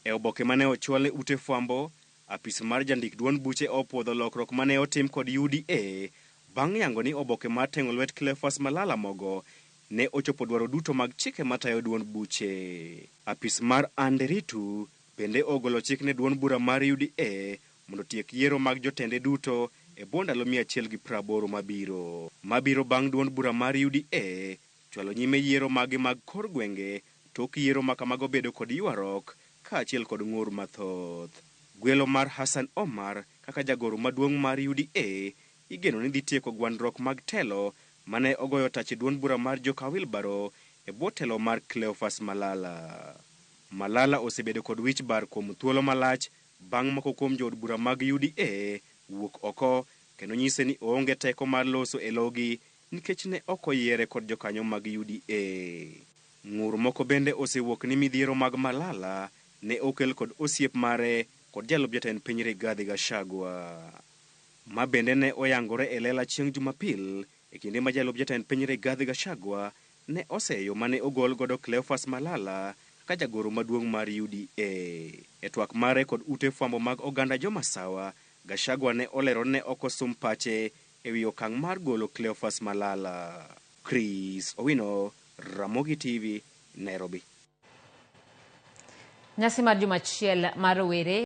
E oboke mane ochwal ne ute fwambo, apis mar jandik duond buche opuodho lokruok mane otim kod UDA bang' yango ni oboke mar teng'o lwet Cleophas Malala mogo ne ochopo dwaro duto mag chike matayo duond buche. Apis mar Anne Nderitu bende ogolo chik ne duond bura mar UDA mondo otiek yiero mag jotende duto e bwo ndalo 180 mabiro. Mabiro bang' duond bura mar UDA chwalo nyime yiero mage mag kor gwenge tok yiero ma kamago bedo kod ywaruok kaachiel kod ng'ur mathoth. Gwelo mar Hassan Omar kaka jagoro maduong' mar UDA igeno ni dhi tieko gwandruok mag telo mane ogoyo tach e duond bura mar joka Wilbaro e bwo telo mar Cleophas Malala. Malala osebedo kod wich bar kuom thuolo malach bang' moko kuom jood bura mag UDA wuok oko kendo nyise ni oonge teko mar loso e logi nikech ne ok oyiere kod jokanyo mag UDA. Ng'ur moko bende osewuok ni midhiero mag Malala ne okel kod osiep mare kod jalup jatend piny Rigathi Gachagua. Ma bende ne oyangore e lela chieng' Jumapil e kinde ma jalup jatend piny Rigathi Gachagua ne oseyo mane ogol godo Cleophas Malala kaka jagoro maduong' mar UDA. E twak mare kod ute fwambo mag oganda Jomasawa, Gachagua ne olero ni ne ok osum pache e wi okang' mar golo Cleophas Malala. Chris Owino, Ramogi TV, Nairobi. Nyasi mar juma achiel mar rowere.